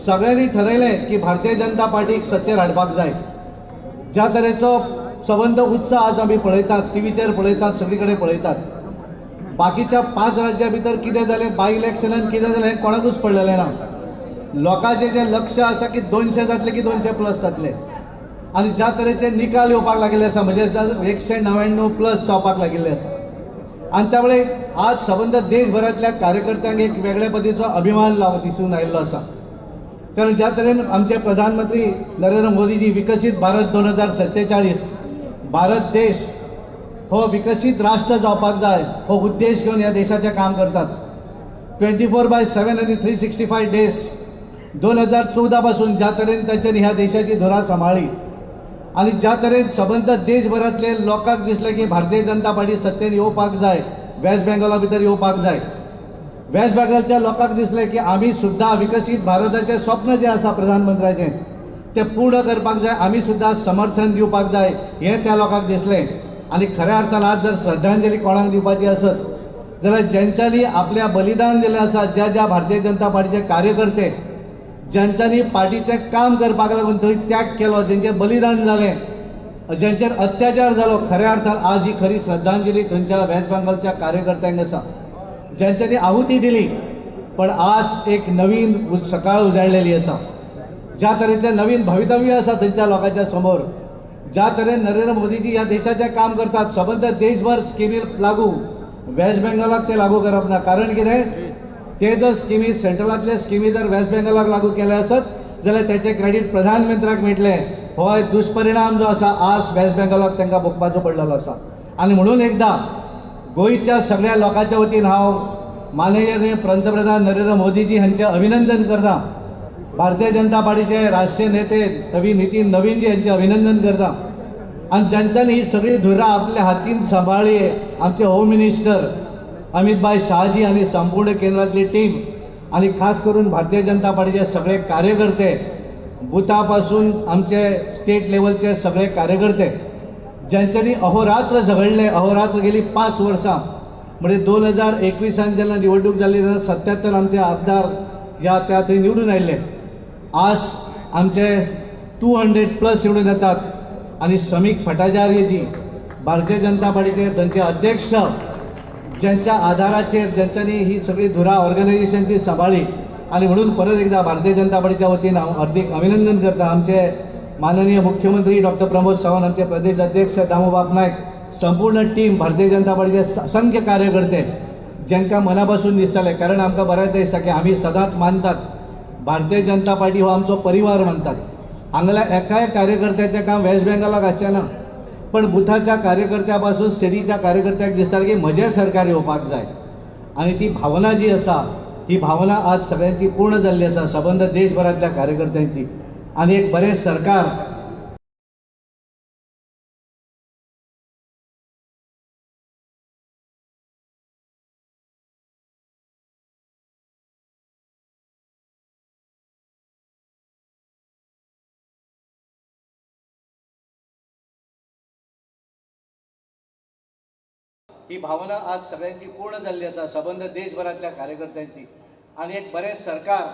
सगळ्यांनी ठरयलें की भारतीय जनता पार्टीक सत्तेर हाडपाक जाय. ज्या तरेचो सबंद उत्साह आज आमी पळयतात, टीव्हीचेर पळयतात, सगळी कडेन पळयतात. बाकीच्या 5 राज्यां भितर कितें जालें, बाय इलेक्शनान कितें जालें हें कोणाकूच पडलेलें ना. लोकांचें जें लक्ष आसा की 200 जातले की 200 प्लस जातले आनी ज्या तरेचे निकाल येवपाक लागिल्ले आसा, म्हणजे 199 प्लस जावपाक लागिल्ले आसा. आनी त्यामुळे आज सबंद देशभरांतल्या कार्यकर्त्यांक एक वेगळे पद्दतीचो अभिमान दिसून आयिल्लो आसा. कारण ज्या तरेन आमचे प्रधानमंत्री नरेंद्र मोदीजी विकसीत भारत 2047 भारत देश हो विकसीत राष्ट्र जावपाक जाय हो उद्देश घेवन ह्या देशाचें काम करतात. 24/7 आनी 365 डेज 2014 पासून ज्या तरेन तांच्यांनी ह्या देशाची धुरा सांबाळ्ळी आनी ज्या तरेन सबंद देशभरांतले लोकांक दिसलें की भारतीय जनता पार्टी सत्तेन येवपाक जाय, वेस्ट बेंगॉला भितर येवपाक जाय. वेस्ट बेंगॉलच्या लोकांक दिसलें की आमी सुद्दां विकसीत भारताचें स्वप्न जें आसा प्रधानमंत्र्याचें तें पूर्ण करपाक जाय, आमी सुद्दां समर्थन दिवपाक जाय हें त्या लोकांक दिसलें. आनी खऱ्या अर्थान आज जर श्रद्धांजली कोणाक दिवपाची आसत जाल्यार ज्यांच्यांनी आपल्या बलिदान दिलें आसा, ज्या ज्या भारतीय जनता पार्टीचे कार्यकर्ते ज्यांच्यांनी पार्टीचें काम करपाक लागून थंय त्याग केलो, जेंचें बलिदान जालें, ज्यांचेर अत्याचार जालो, खऱ्या अर्थान आज ही खरी श्रद्धांजली थंयच्या वेस्ट बेंगॉलच्या कार्यकर्त्यांक आसा ज्यांच्यांनी आहुती दिली. पण आज एक नवीन सकाळ उजाळलेली आसा, ज्या तरेचें नवीन भवितव्य आसा थंयच्या लोकांच्या समोर. ज्या तरेन नरेंद्र मोदीजी ह्या देशाचें काम करतात, सबंद देशभर स्किमी लागू, वेस्ट बेंगॉलाक ते लागू करप ना. कारण कितें, ते जर स्किमी सेंट्रलांतले स्किमी जर वेस्ट बेंगॉलाक लागू केले आसत जाल्यार तेचें क्रेडीट प्रधानमंत्र्याक मेळटलें. हो एक दुश्परिणाम जो आसा आज वेस्ट बेंगॉलाक तांकां भोगपाचो पडलेलो आसा. आनी म्हणून एकदां गोंयच्या सगळ्या लोकांच्या वतीन हांव माननीय पंतप्रधान नरेंद्र मोदीजी हांचें अभिनंदन करता, भारतीय जनता पार्टीचे राष्ट्रीय नेते नवीन नितीन नवीनजी हांचें अभिनंदन करता. आनी ज्यांच्यांनी ही सगळी धुरा आपल्या हातीन सांबाळ्ळी, आमचे होम मिनिस्टर अमितभाई शहाजी आनी संपूर्ण केंद्रांतली टीम आनी खास करून भारतीय जनता पार्टीचे सगळे कार्यकर्ते, बुथा पासून आमचे स्टेट लेवलचे सगळे कार्यकर्ते ज्यांच्यांनी अहोरात्र झगडले, अहोरात्र गेली 5 वर्सां, म्हणजे 2021 जेन्ना निवडणूक जाली तेन्ना 77 आमचे आमदार ह्या त्या थंय निवडून आयिल्ले. आज आमचे 200 प्लस निवडून येतात. आनी समीक भट्टाचार्यजी भारतीय जनता पार्टीचे थंयचे अध्यक्ष, ज्यांच्या आधाराचेर ज्यांच्यांनी ही सगळी धुरा ऑर्गनायझेशनची सांबाळ्ळी. आनी म्हणून परत एकदा भारतीय जनता पार्टीच्या वतीन हांव हार्दीक अभिनंदन करता. आमचे माननीय मुख्यमंत्री डॉक्टर प्रमोद सावंत, आमचे प्रदेश अध्यक्ष दामूबाब नायक, संपूर्ण टीम भारतीय जनता पार्टीचे असंख्य कार्यकर्ते ज्यांकां मना पासून दिसतालें. कारण आमकां बरें दिसता की आमी सदांच मानतात भारतीय जनता पार्टी हो आमचो परिवार मानतात. हांगल्या एकाय कार्यकर्त्याचें काम वेस्ट बेंगॉलाक आसचें ना, पण बुथाच्या कार्यकर्त्या पासून स्टेटीच्या कार्यकर्त्याक दिसता की म्हजें सरकार येवपाक जाय. आनी ती भावना जी आसा ही भावना आज सगळ्यांची पूर्ण जाल्ली आसा, सबंद देशभरांतल्या कार्यकर्त्यांची. आनी एक बरें सरकार ही भावना आज सगळ्यांची पूर्ण जाल्ली आसा, सबंद देशभरांतल्या कार्यकर्त्यांची. आनी एक बरें सरकार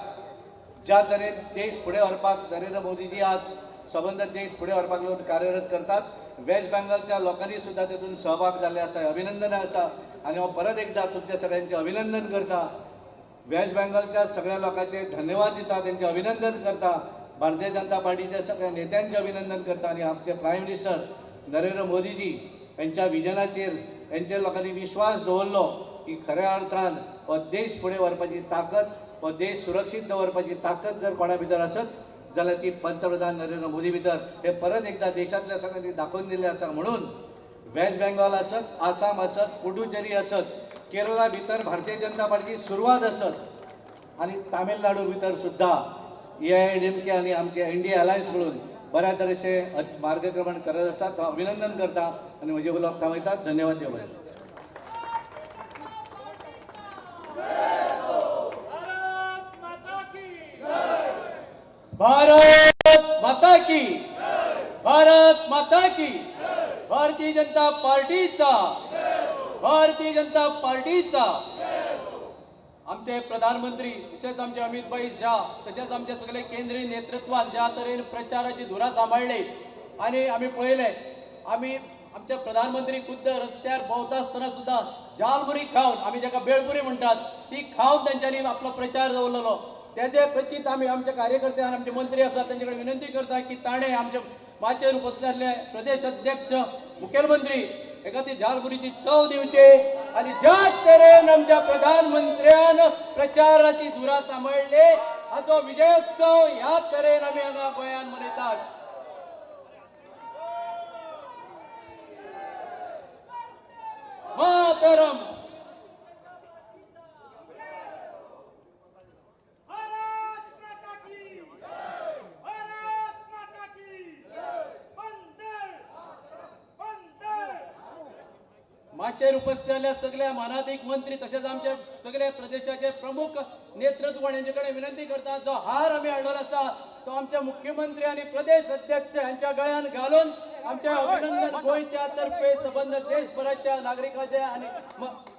ज्या तरेन देश फुडें व्हरपाक नरेंद्र मोदीजी आज सबंद देश फुडें व्हरपाक लागून कार्यरत करताच, वेस्ट बेंगॉलच्या लोकांनी सुद्दां तेतून सहभाग जाल्ले आसा, अभिनंदन आसा. आनी हांव परत एकदां तुमच्या सगळ्यांचें अभिनंदन करता, वेस्ट बेंगॉलच्या सगळ्या लोकांचे धन्यवाद दिता, तेंचें अभिनंदन करता, भारतीय जनता पार्टीच्या सगळ्या नेत्यांचें अभिनंदन करता. आनी आमचे प्रायम मिनिस्टर नरेंद्र मोदीजी यांच्या विजनाचेर यांच्या लोकांनी विश्वास दवरलो की खऱ्या अर्थान हो देश फुडें व्हरपाची ताकद, हो देश सुरक्षीत दवरपाची ताकद जर कोणा भितर आसत जाल्यार ती पंतप्रधान नरेंद्र मोदी भितर. हे परत एकदां देशांतल्या सगळ्यांनी दाखोवन दिल्लें आसा. म्हणून वेस्ट बेंगॉल आसत, आसाम आसत, पुडुचेरी आसत, केरळा भितर भारतीय जनता पार्टीची सुरवात आसत आनी तामिळनाडू भितर सुद्दां AIADMK आनी आमचे NDA alliance म्हणून बऱ्या तरेचे मार्गक्रमण करत आसात. हांव अभिनंदन करता आनी म्हजें उलोवप थांबयतात. धन्यवाद. देव बरें. भारत माता की, भारत माता की. भारतीय जनता पार्टीचा, भारतीय जनता पार्टीचा. आमचे प्रधानमंत्री तशेंच आमचे अमित भाई शाह तशेंच आमचे सगळे केंद्रीय नेतृत्वान ज्या तरेन प्रचाराची धुरा सांबाळ्ळी आनी आमी पळयलें आमी आमचे प्रधानमंत्री खुद्द रस्त्यार भोंवता आसतना सुद्दां जालमुरी खावन आमी जाका बेळपुरी म्हणटात ती खावन तेंच्यांनी आपलो प्रचार दवरलेलो. तेजे प्रचित आमी आमच्या कार्यकर्ते आनी आमचे मंत्री आसात तेंचे कडेन विनंती करता की ताणें आमचे माचयेर उपस्थित आसले प्रदेश अध्यक्ष मुखेलमंत्री हेका ती झालपुरीची चव दिवची आनी ज्या तरेन आमच्या प्रधानमंत्र्यान प्रचाराची धुरा सांबाळ्ळी हाचो विजयोत्सव ह्या तरेन आमी हांगा गोंयांत मनयतात. मातरम. माचयेर उपस्थित आसल्या सगळ्या मानादीक मंत्री तशेंच आमचे सगळे प्रदेशाचे प्रमुख नेतृत्व हेंचे कडेन विनंती करता जो हार आमी हाडलो आसा तो आमचे मुख्यमंत्री आनी प्रदेश अध्यक्ष हांच्या गळ्यान घालून आमचे अभिनंदन गोंयच्या तर्फे सबंद देशभराच्या नागरिकांचे आनी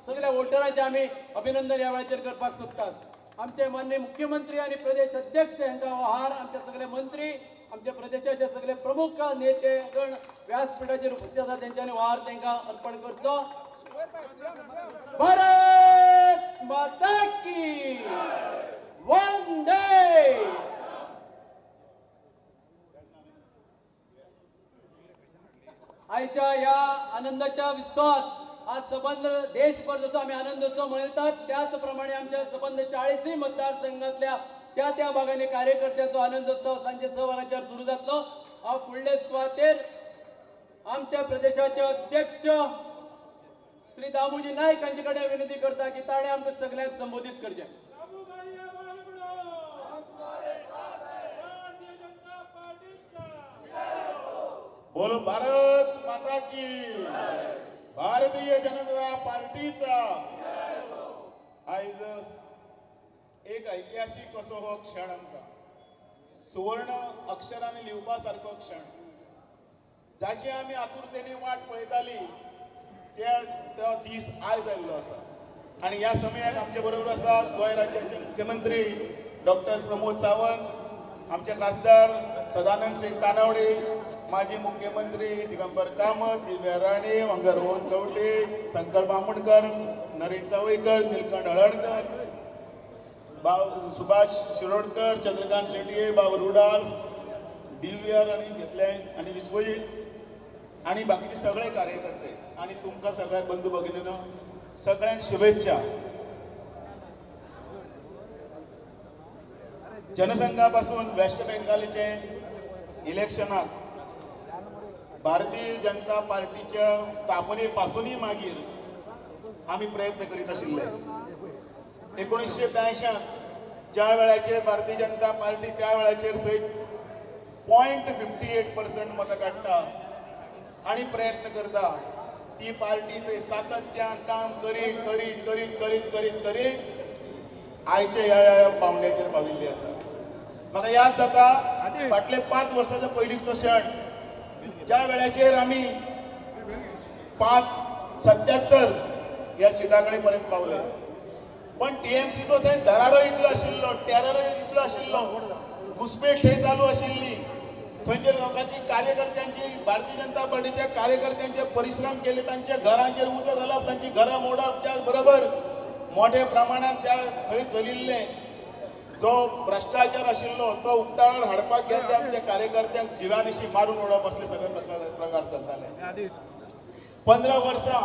सगळ्या वोटरांचे आमी अभिनंदन ह्या वेळाचेर करपाक सोदतात. आमचे माननीय मुख्यमंत्री आनी प्रदेश अध्यक्ष हांकां हो हार आमचे सगळे मंत्री आमच्या प्रदेशाचे सगळे प्रमुख नेते गण व्यासपीठाचेर उपस्थित आसा तेंच्यांनी हो हार तांकां अर्पण करचो. भारत माता की वंदे. आयच्या ह्या आनंदाच्या उत्सवात आज सबंद देशभर जसो आमी आनंदोत्सव मनयतात त्याच प्रमाणे आमच्या सबंद 40 मतदारसंघातल्या त्या त्या भागांनी कार्यकर्त्यांचो आनंदोत्सव सांजे 6 वरांचेर सुरू जातलो. हांव फुडले सुवातेर आमच्या प्रदेशाचे अध्यक्ष श्री दामोजी नायक हांचे कडेन विनंती करता की ताणें आमकां सगल्यांक संबोधीत करचें. बोलो भारत माता की, भारतीय जनता पार्टीचा. आयज एक ऐतिहासिक असो हो क्षण आमकां सुवर्ण अक्षरांनी लिवपा सारको क्षण, जाची आमी आतुरतेने वाट पळयताली त्या तो दीस आयज आयिल्लो आसा. आनी ह्या समयाक आमचे बरोबर आसा गोंय राज्याचे मुख्यमंत्री डॉक्टर प्रमोद सावंत, आमचे खासदार सदानंद सेठ तानावडे, माजी मुख्यमंत्री दिगंबर कामत, दिव्या राणे, वांगर रोहन खंवटे, संकल्प आमोणकर, नरेंद्र सावयकर, निलकंठ हळर्णकर, सुभाष शिरोडकर, चंद्रकांत शेटये, बाब रुडाल, दिव्या राणे घेतले आनी विश्वजीत आनी बाकीचे सगळे कार्यकर्ते आनी तुमकां सगळ्या बंधू भगिनींनो सगळ्यांक शुभेच्छा. जनसंघा पासून वेस्ट बेंगालचे इलेक्शनाक भारतीय जनता पार्टीच्या स्थापने पासूनय मागीर आमी प्रयत्न करीत आशिल्ले. 1982 ज्या वेळाचेर भारतीय जनता पार्टी त्या वेळाचेर थंय 0.58% मतां काडटा आनी प्रयत्न करता, ती पार्टी थंय सातत्यान काम करीत करीत करीत करीत करीत करीत आयचे ह्या पावंड्याचेर पाविल्ली आसा. म्हाका याद जाता फाटले 5 वर्साच्या पयलींचो क्षण, ज्या वेळाचेर आमी 577 ह्या सिटा कडेन पर्यंत पावले, पण टीएमसीचो थंय दरारो इतलो आशिल्लो, टेरर इतलो आशिल्लो, घुसपेट थंय चालू आशिल्ली, थंयचे लोकांची कार्यकर्त्यांची भारतीय जनता पार्टीच्या कार्यकर्त्यांचे परिश्रम केले, तांच्या घरांचेर उजो घालप, तांची घरां मोडप, त्याच बरोबर मोठ्या प्रमाणात त्या थंय चलिल्लें जो भ्रष्टाचार आशिल्लो तो उक्ताडार हाडपाक गेल्ले आमच्या कार्यकर्त्यांक जिवानिशी मारून उडोवप असले सगळे प्रकार चलताले. 15 वर्सां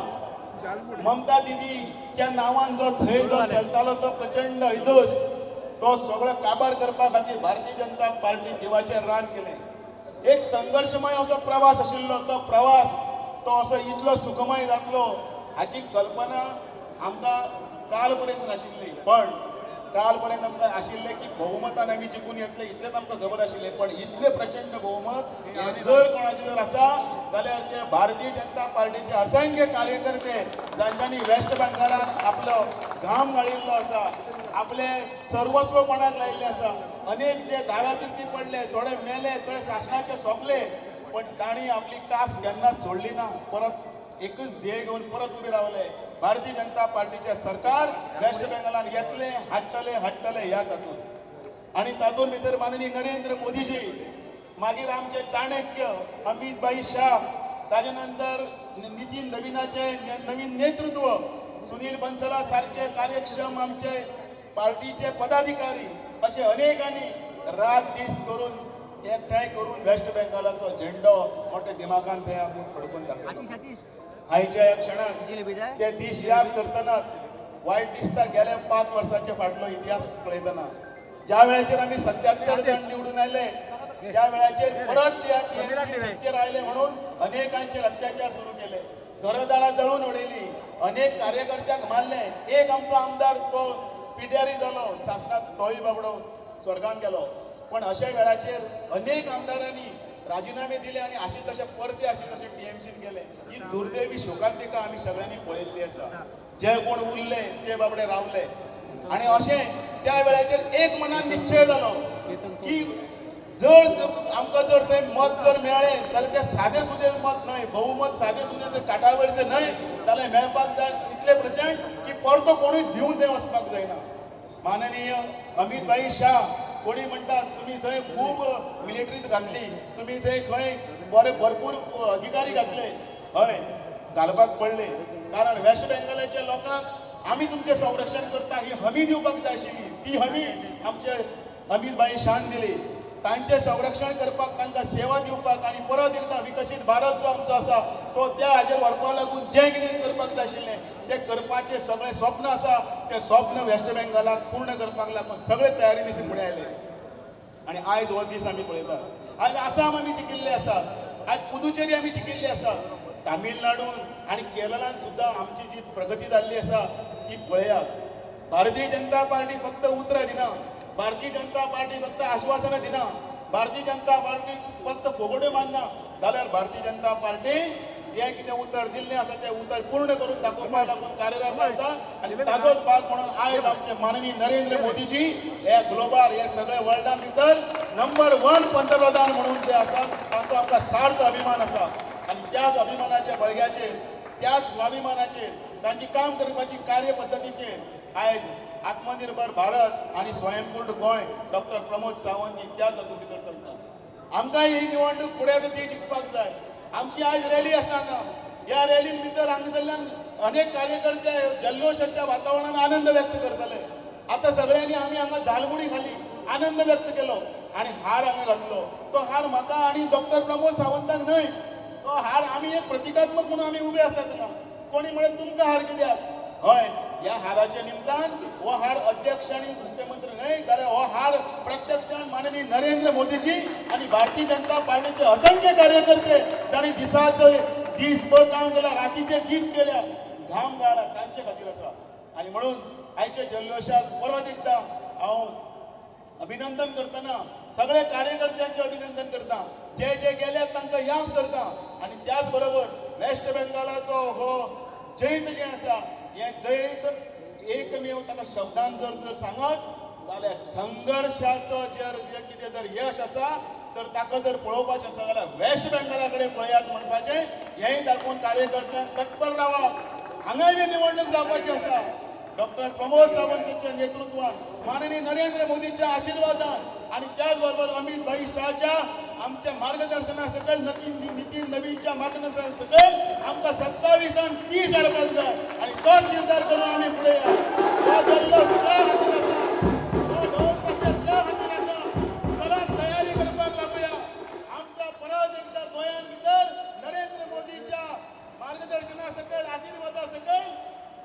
ममता दिदीच्या नांवान जो थंय जो चलतालो तो प्रचंड हैदोस तो सगळो काबार करपा खातीर भारतीय जनता पार्टी जिवाचें रान केलें. एक संघर्शमय असो प्रवास आशिल्लो, तो प्रवास तो असो इतलो सुखमय जातलो हाची कल्पना आमकां काल पर्यंत नाशिल्ली. पण काल पर्यंत आमकां आशिल्लें की बहुमतान आमी जिखून येतले इतलेंच आमकां खबर आशिल्लें, पण इतलें प्रचंड बहुमत हें जर कोणाचें जर आसा जाल्यार ते भारतीय जनता पार्टीचे असंख्य कार्यकर्ते जांच्यांनी वेस्ट बेंगालान आपलो घाम गाळिल्लो आसा, आपले सर्वस्व कोणाक लायिल्लें आसा, अनेक जे दारातिर्ती पडले, थोडे मेले, थोडे सासणाचे सोंपले, पण तांणी आपली कास केन्नाच सोडली ना, परत एकच ध्येय घेवन परत उबे रावले भारतीय जनता पार्टीचे सरकार वेस्ट बेंगलान येतले, हाडटले हाडटले ह्याच हातून। आनी तातूंत भितर माननीय नरेंद्र मोदीजी, मागीर आमचे चाणक्य अमित भाई शाह, ताजे नंतर नितीन नवीनाचे नवीन नेतृत्व, सुनील बन्सला सारखे कार्यक्षम आमचे पार्टीचे पदाधिकारी, असे अनेकांनी रात दीस करून एकठांय करून वेस्ट बेंगलाचो झेंडो मोठ्या दिमागान थंय आमकां फडकून दाखयलो। आयच्या ह्या क्षणाक ते दीस याद करतना वायट दिसता। गेल्या 5 वर्सांचे फाटलो इतिहास पळयतना ज्या वेळाचेर आमी 77 जाण निवडून आयले त्या वेळाचेर परत त्या टीएमसी सत्तेर आयले म्हणून अनेकांचेर अत्याचार सुरू केले, घरदारां जळून उडयली, अनेक कार्यकर्त्यांक मारले। एक आमचो आमदार तो पिड्यारी जालो सासणात, तोय बाबडो स्वर्गान गेलो। पण अशा वेळाचेर अनेक आमदारांनी राजीनामे दिले आनी अशे तशे परते अशे तशे टीएमसीन गेले। ही दुर्दैवी शोकांतिका आमी सगळ्यांनी पळयल्ली आसा। जे कोण उरले ते बाबडे रावले आनी अशें त्या वेळाचेर एक मनान निश्चय जालो की जर आमकां जर थंय मत जर मेळ्ळें जाल्यार तें सादें सुदें मत न्हय, बहुमत सादें सुदें जर काटावयरचें न्हय जाल्यार मेळपाक जाय इतलें प्रचंड की परतो कोणूच भिवन थंय वचपाक जायना। माननीय अमित भाई शाह कोणी म्हणटात तुमी थंय खूब मिलिटरीत घातली, तुमी थंय खंय बरे भरपूर अधिकारी घातले, हय घालपाक पडले, कारण वेस्ट बेंगलाच्या लोकांक आमी तुमचें संरक्षण करता ही हमी दिवपाक जाय आशिल्ली, ती हमी आमचे अमित भाई शाहन दिली। तांचें संरक्षण करपाक, तांकां सेवा दिवपाक आनी परत एकदां विकसीत भारत जो आमचो आसा तो त्या हाजेर व्हरपाक लागून जें कितें करपाक जाय आशिल्लें तें करपाचें सगळें स्वप्न आसा तें स्वप्न वेस्ट बेंगलाक पूर्ण करपाक लागून सगळे तयारी फुडें आयले आनी आयज हो दीस आमी पळयतात। आयज आसाम आमी जिखिल्ले आसा, आयज पुदुचेरी आमी जिखिल्ली आसा, तामिळनाडून आनी केरळान सुद्दां आमची जी प्रगती जाल्ली आसा ती पळयात। भारतीय जनता पार्टी फक्त उतरां दिना, भारतीय जनता पार्टी फक्त आश्वासनां दिना, भारतीय जनता पार्टी फक्त फोगोट्यो मारना, जाल्यार भारतीय जनता पार्टी जें कितें उतर दिल्लें आसा तें उतर पूर्ण करून दाखोवपाक लागून कार्यरत जाता आनी ताजोच भाग म्हणून आयज आमचे माननीय नरेंद्र मोदीजी हे ग्लोबार हे सगळे वर्ल्डान भितर नंबर 1 पंतप्रधान म्हणून जे आसा तांचो आमकां सार्थ अभिमान आसा आनी त्याच अभिमानाच्या बळग्याचेर, त्याच स्वाभिमानाचेर, तांची काम करपाची कार्यपद्दतीचेर आयज आत्मनिर्भर भारत आनी स्वयंपूर्ण गोंय डॉक्टर प्रमोद सावंत ही त्याच हातूंत भितर चलता। आमकां ही निवडणूक फुडें आतां ती जिखपाक जाय। आमची आयज रॅली आसा हांगा, ह्या रॅलीन भितर हांगासरल्यान अनेक कार्यकर्ते जल्लोशाच्या वातावरणान आनंद व्यक्त करतले। आतां सगळ्यांनी आमी हांगा झालमुडी खाली आनंद व्यक्त केलो आनी हार हांगा घातलो। तो हार म्हाका आनी डॉक्टर प्रमोद सावंताक न्हय, तो हार आमी एक प्रतिकात्मक म्हणून आमी उबे आसात हांगा। कोणी म्हळें तुमकां हार कित्याक? हय, ह्या हाराच्या निमतान हो हार अध्यक्ष आनी मुख्यमंत्री न्हय जाल्यार हो हार प्रत्यक्षान माननीय नरेंद्र मोदीजी आनी भारतीय जनता पार्टीचे असंख्य कार्यकर्ते जांणी दिसाचो दीसभर काम केला, रातीचे दीस केल्या, घाम गाळा, तांचे खातीर आसा। आनी म्हणून आयच्या जल्लोशाक परत एकदां हांव अभिनंदन करतना सगळे कार्यकर्त्यांचे अभिनंदन करता, जे जे गेल्यात तांकां याद करता आनी त्याच बरोबर वेस्ट बेंगलाचो हो जैत जें आसा हें जैत एकमेव ताका शब्दान जर जर सांगत जाल्यार संघर्शाचो जर कितें जर यश आसा तर ताका जर पळोवपाचें आसा जाल्यार वेस्ट बेंगला कडेन पळयात म्हणपाचें हेंय दाखोवन कार्यकर्त्यांक तत्पर रावात। हांगाय बी निवडणूक जावपाची आसा। डॉक्टर प्रमोद सावंतांच्या नेतृत्वान, माननीय नरेंद्र मोदीच्या आशीर्वादान आनी त्याच बरोबर अमित भाई शहाच्या आमच्या मार्गदर्शना सकयल, नितीन नवीनच्या मार्गदर्शना सकयल आमकां 27 30 हाडपाक जाय आनी तोच निर्धार करून आमी फुडें या। हो जल्लोश त्या खातीर आसा, हो ढोल ताशे त्या खातीर आसा। चला तयारी करपाक लागुया। आमचा परत एकदां गोंयान भितर नरेंद्र मोदीच्या मार्गदर्शना सकयल, आशीर्वादा सकयल,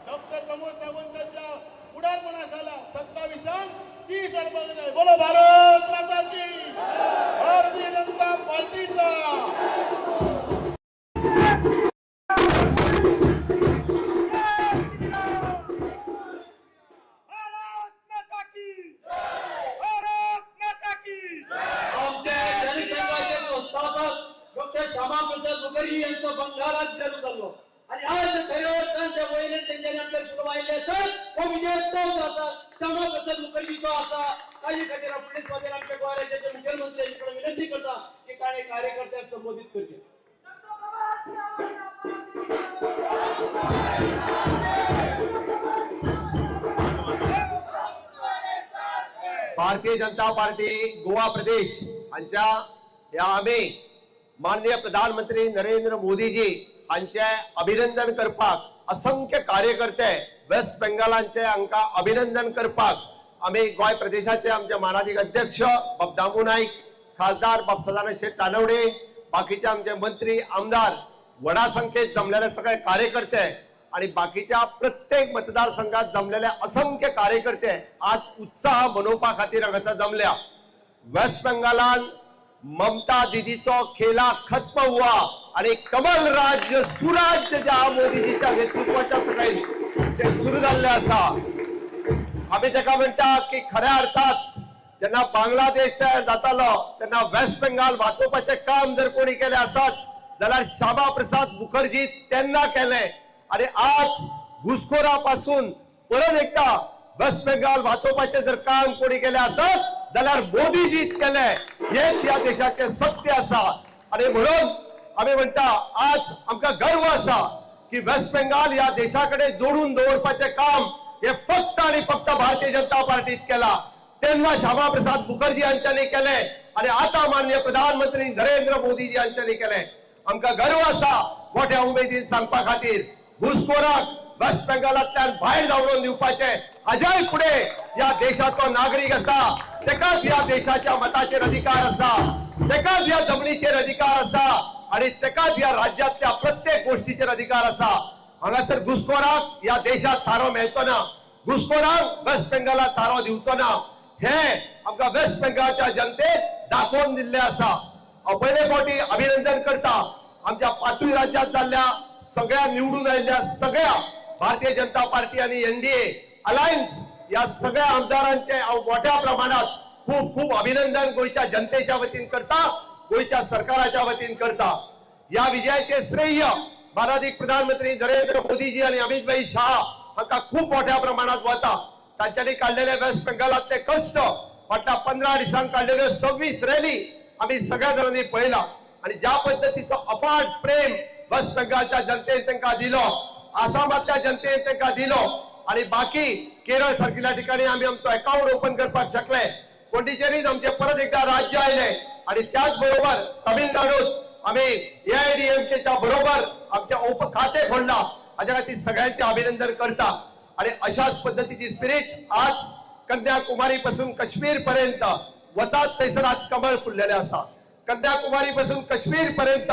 डॉक्टर प्रमोद सावंताच्या फुडारपणा खाला 27 30 हाडपाक जाय। बोलो भारत माता की, भारतीय जनता पार्टीचा। आमचे जनसंघाचे संस्थापक डॉक्टर श्यामाप्रसाद मुखर्जी यांचो बंगालात जल्म जाल्लो आनी आज खऱ्या अर्थान त्या वयल्यान तेंच्यांनी आपल्या फुडें आयिल्ले आसत हो विजय तोच आसा, श्यामाप्रसाद मुखर्जीचो आसा। ताजे खातीर हांव फुडले सुवातेर आमच्या गोंय राज्याचे मुखेलमंत्री हांचे कडेन विनंती करता की ताणें कार्यकर्त्यांक संबोधीत करचें। भारतीय जनता पार्टी गोवा प्रदेश हांच्या ह्या आमी माननीय प्रधानमंत्री नरेंद्र मोदीजी हांचे अभिनंदन करपाक असंख्य कार्यकर्ते वेस्ट बेंगालांचे हांकां अभिनंदन करपाक आमी गोंय प्रदेशाचे आमचे मानादीक अध्यक्ष बाब दामू नाईक, खासदार बाब सदानंद शेट तानवडे, बाकीचे आमचे मंत्री आमदार, व्हडा संख्येत जमलेले सगळे कार्यकर्ते आणि बाकीच्या प्रत्येक मतदारसंघात जमलेले असंख्य कार्यकर्ते आज उत्साह मनोवपा खातीर हांगासर जमल्या. वेस्ट बेंगालान ममता दिदीचो खेला खत्म हुआ आणि कमल राज्य सुराज्य ज्या मोदीजीच्या नेतृत्वाच्या सकयल ते सुरू जाल्ले आसा. आमी ताका म्हणटा की खऱ्या अर्थात जेन्ना बांगलादेश तयार जातालो तेन्ना वेस्ट बेंगाल वाचोवपाचें काम जर कोणी केलें आसत जाल्यार श्यामा प्रसाद मुखर्जी तेन्ना केलें आणि आज घुसखोरा पासून परत एकदा वेस्ट बेंगाल वाचोवपाचें जर काम कोणी केलें आसत जाल्यार मोदीजीच केलें. हेच ह्या देशाचें सत्य आसा. आणि म्हणून आमी म्हणटा आज आमकां गर्व आसा की वेस्ट बेंगाल ह्या देशा कडेन जोडून दवरपाचें काम हे फक्त आणि फक्त भारतीय जनता पार्टीत केला. तेन्ना श्यामा प्रसाद मुखर्जी हांच्यांनी केलें आणि आता माननीय प्रधानमंत्री नरेंद्र मोदीजी हांच्यांनी केलें. आमकां गर्व आसा मोठ्या उमेदीन सांगपा खातीर घुसखोराक वेस्ट बेंगालांतल्यान भायर धांवडून दिवपाचें हाज्याय फुडें ह्या देशाचो नागरीक आसा तेकाच ह्या देशाच्या मताचेर अधिकार आसा, तेकाच ह्या जमनीचेर अधिकार आसा आणि तेकाच ह्या राज्यातल्या प्रत्येक गोष्टीचेर अधिकार आसा. हांगासर घुसखोराक ह्या देशात थारो मेळचो ना, घुसखोरांक वेस्ट बेंगालात थारो दिवचो ना, हे आमकां वेस्ट बेंगालच्या जनतेक दाखोवन दिल्लें आसा. हांव पयले फावटी अभिनंदन करता आमच्या पांचूय राज्यात जाल्ल्या सगळ्या निवडून आयिल्ल्या सगळ्या भारतीय जनता पार्टी आणि एनडीए अलायन्स या सगळ्या आमदारांचे हांव मोठ्या प्रमाणात खूप खूप अभिनंदन गोंयच्या जनतेच्या वतीन करता, गोंयच्या सरकाराच्या वतीन करता. या विजयाचे श्रेय मानादीक प्रधानमंत्री नरेंद्र मोदीजी आणि अमितभाई शाह हांकां खूप मोठ्या प्रमाणात वता. तांच्यांनी काडलेले वेस्ट बेंगालांतले कश्ट फाटल्या 15 दिसांक काडलेल्यो 26 रॅली आमी सगळ्या जाणांनी पळयला आणि ज्या पद्दतीचो अफाट प्रेम वेस्ट बेंगालच्या जनतेन तांकां दिलो, आसामातल्या जनतेन तांकां दिलो आणि बाकी केरळ सारकिल्ल्या ठिकाणी आमी आमचो अकाउंट ओपन करपाक शकले. पोंडिचेरीत आमचे परत एकदा राज्य आयले आणि त्याच बरोबर तमिळनाडूत आम्ही एआयडीएमकेच्या बरोबर आमचे ओप खाते खोडला. हाज्या खातीर सगळ्यांचे अभिनंदन करता. आणि अशाच पद्धतीची स्पिरिट आज कन्याकुमारी पासून काश्मीर पर्यंत वतात थंयसर आज कमळ फुललेले आसा. कन्याकुमारी पासून काश्मीर पर्यंत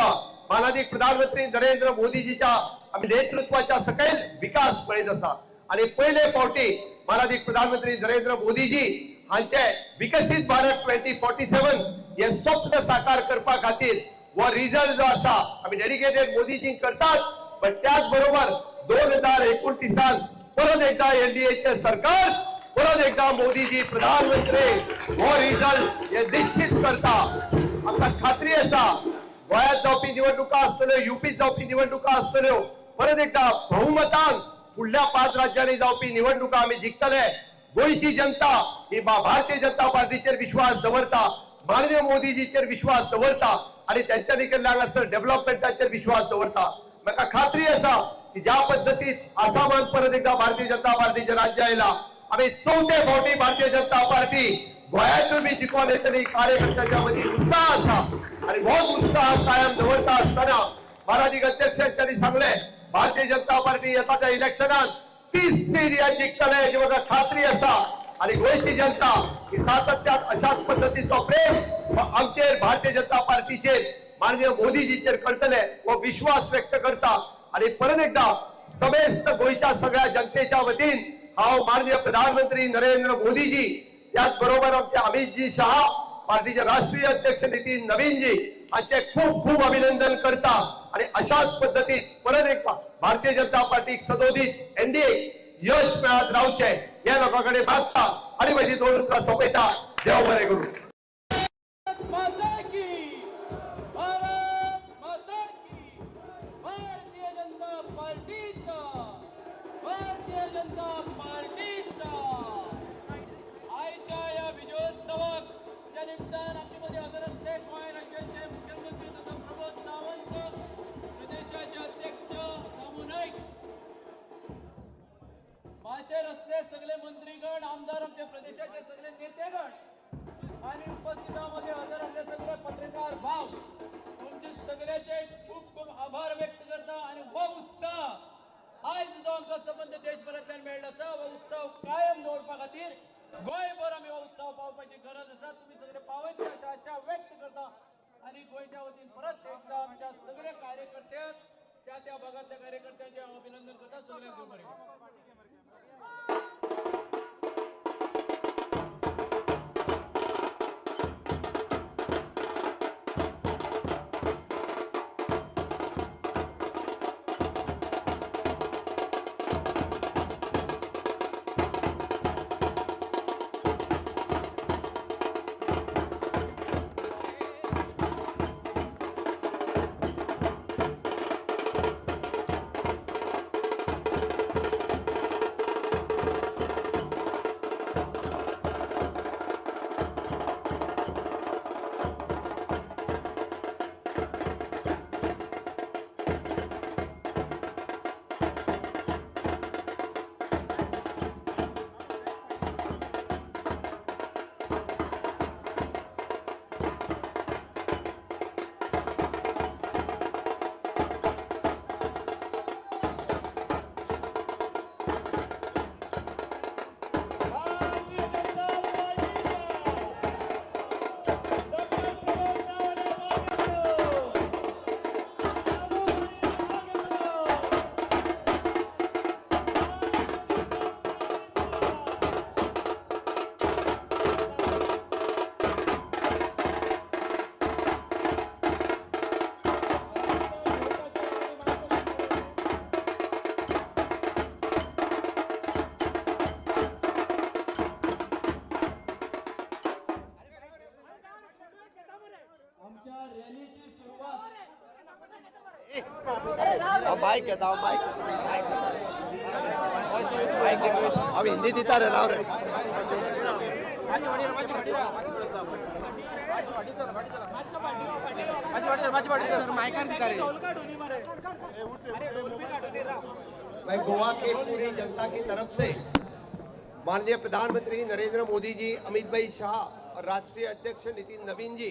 मानादीक प्रधानमंत्री नरेंद्र मोदीजीच्या आमी नेतृत्वाच्या सकयल विकास पळयत आसा. आणि पयले फावटी मानादीक प्रधानमंत्री नरेंद्र मोदीजी हांचे विकसीत भारत 2047 हे स्वप्न साकार करपा खातीर हो रिजल्ट जो आसा आमी डेडिकेटेड मोदीजींक करतात, पण त्याच बरोबर 2029 परत एकदा एनडीएचे सरकार, परत एकदा मोदीजी प्रधानमंत्री हो रिजल्ट हे निश्चित करता. आमकां खात्री आसा गोंयांत जावपी निवडणुका आसतल्यो, युपीत जावपी निवडणुका आसतल्यो, परत एकदा बहुमतान फुडल्या 5 राज्यांनी जावपी निवडणुका आमी जिखतले. गोंयची जनता ही भारतीय जनता पार्टीचेर विश्वास दवरता, माननीय मोदीजीचेर विश्वास दवरता आणि त्यांच्यानी केल्ल्या हांगासर डेव्हलपमेंटाचेर विश्वास दवरता. म्हाका खात्री आसा की ज्या पद्दतीत आसामान परत एकदा भारतीय जनता पार्टीचे राज्य आयला, आमी चवथे फावटी भारतीय जनता पार्टी गोंयांतूय बी जिखोन येतली. कार्यकर्त्याच्या मदीं उत्साह आसा आणि होच उत्साह कायम दवरता आसतना मानादीक अध्यक्षांनी सांगले भारतीय जनता पार्टी येता त्या इलेक्शनात 30 सीट ह्या जिखतले हाची म्हाका खात्री आसा. आणि गोंयची जनता ही सातत्यात अशाच पद्दतीचो प्रेम आमचेर भारतीय जनता पार्टीचेर माननीय मोदीजीचेर करतले हो विश्वास व्यक्त करता. आणि परत एकदा समेस्त गोंयच्या सगळ्या जनतेच्या वतीन हांव माननीय प्रधानमंत्री नरेंद्र मोदीजी, त्याच बरोबर आमचे अमितजी शहा, पार्टीचे राष्ट्रीय अध्यक्ष नितीन नवीनजी हांचे खूप खूप अभिनंदन करता. आणि अशाच पद्दतीत परत एक भारतीय जनता पार्टीक सदोदित एनडीए यश मेळत रावचें हे लोकां कडेन मागता आणि म्हजी दोन उतरां सोंपयता. देव बरें करूं. माता की, भारत माता की. भारतीय जनता पार्टीचा, भारतीय जनता पार्टीचा. आयच्या या विजयोत्सवाक ज्या निमतान आमचे मदीं हजर आसले गोंय राज्याचे मुख्यमंत्री तथा प्रमोद सावंत, प्रदेशाचे अध्यक्ष दामू नाईक, माचेर असले सगळे मंत्रीगण, आमदार, आमच्या प्रदेशाचे सगळे नेतेगण आणि उपस्थितामध्ये हजर असले सगळे पत्रकार भाव, तुमचे सगळ्याचे खूप खूप आभार व्यक्त करता. आणि हो उत्साह आयज जो आमकां संबंद देशभरांतल्यान मेळ्ळो आसा हो उत्सव कायम दवरपा खातीर गोंयभर आमी हो उत्सव पावपाची गरज आसा. तुमी सगळे पावयतले अशें आशा व्यक्त करता आणि गोंयच्या वतीन परत एकदा आमच्या सगळ्या कार्यकर्त्यांक, त्या त्या भागातल्या कार्यकर्त्यांचे हांव अभिनंदन करता. सगळ्यांक देव बरें करूं. माइक घेता, माइक माइक माइक हांव हिंदी दिता रे, राव रे. मैं गोवा के पूरी जनता की तरफ से माननीय प्रधानमंत्री नरेंद्र मोदी जी, अमित भाई शाह और राष्ट्रीय अध्यक्ष नितिन नवीन जी,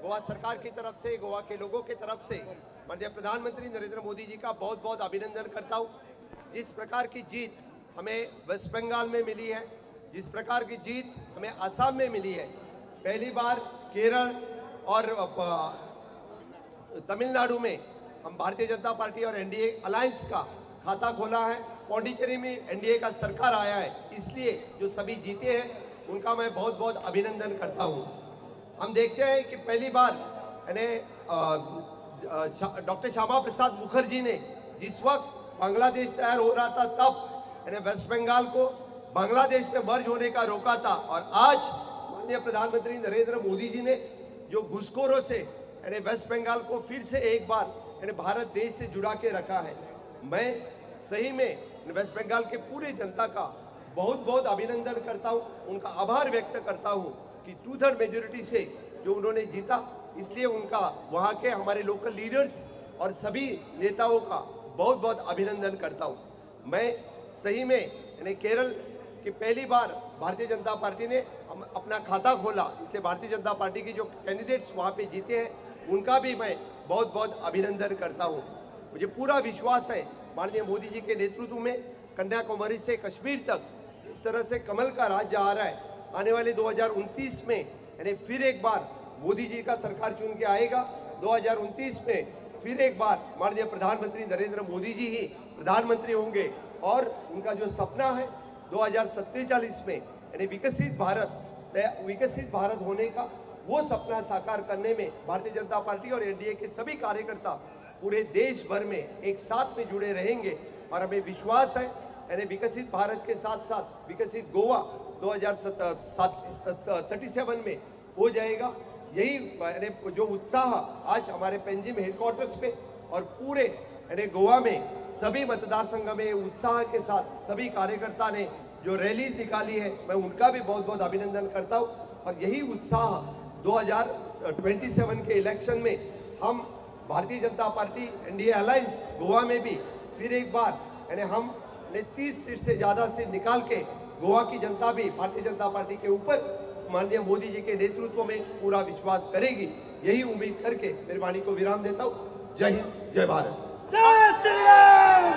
गोवा सरकार की तरफ से, गोवा के लोगों की तरफ से माननीय प्रधानमंत्री नरेंद्र मोदी जी का बहुत बहुत अभिनंदन करता हूँ। जिस प्रकार की जीत हमें वेस्ट बंगाल में मिली है, जिस प्रकार की जीत हमें असम में मिली है, पहली बार केरल और तमिलनाडु में हम भारतीय जनता पार्टी और एनडीए अलायंस का खाता खोला है, पौंडीचेरी में एनडीए का सरकार आया है, इसलिए जो सभी जीते हैं उनका मैं बहुत बहुत अभिनंदन करता हूँ। हम देखते हैं कि पहली बार यानी डॉक्टर श्यामा प्रसाद मुखर्जी ने जिस वक्त बांग्लादेश तैयार हो रहा था तब यानी वेस्ट बंगाल को बांग्लादेश में मर्ज होने का रोका था, और आज माननीय प्रधानमंत्री नरेंद्र मोदी जी ने जो घुसखोरों से यानी वेस्ट बंगाल को फिर से एक बार यानी भारत देश से जुड़ा के रखा है। मैं सही में वेस्ट बंगाल के पूरे जनता का बहुत बहुत अभिनंदन करता हूँ, उनका आभार व्यक्त करता हूँ कि 2/3 मेजोरिटी से जो उन्होंने जीता, इसलिए उनका वहाँ के हमारे लोकल लीडर्स और सभी नेताओं का बहुत बहुत अभिनंदन करता हूँ। मैं सही में यानी केरल की पहली बार भारतीय जनता पार्टी ने हम अपना खाता खोला, इसलिए भारतीय जनता पार्टी की जो कैंडिडेट्स वहाँ पे जीते हैं उनका भी मैं बहुत बहुत अभिनंदन करता हूँ। मुझे पूरा विश्वास है माननीय मोदी जी के नेतृत्व में कन्याकुमारी से कश्मीर तक जिस तरह से कमल का राज्य आ रहा है, आने वाले 2029 में यानी फिर एक बार मोदी जी का सरकार चुन के आएगा। 2029 में फिर एक बार माननीय प्रधानमंत्री नरेंद्र मोदी जी ही प्रधानमंत्री होंगे और उनका जो सपना है 2047 में यानी विकसित भारत होने का, वो सपना साकार करने में भारतीय जनता पार्टी और एनडीए के सभी कार्यकर्ता पूरे देश भर में एक साथ में जुड़े रहेंगे। और हमें विश्वास है यानी विकसित भारत के साथ साथ विकसित गोवा 2037 में हो जाएगा। यही यानी जो उत्साह आज हमारे पेंजिम हेडक्वार्टर्स पे और पूरे यानी गोवा में सभी मतदार संघ में उत्साह के साथ सभी कार्यकर्ता ने जो रैली निकाली है, मैं उनका भी बहुत बहुत अभिनंदन करता हूँ। और यही उत्साह 2027 के इलेक्शन में हम Bharatiya Janata party NDA alliance Goa में भी फिर एक बार यानी हम ने 30 सीट से ज़्यादा सीट निकाल के गोवा की जनता भी भारतीय जनता पार्टी के ऊपर माननीय मोदी जी के नेतृत्व में पूरा विश्वास करेगी, यही उम्मीद करके मेरी वाणी को विराम देता हूँ। जय हिंद, जय भारत। जय श्री राम।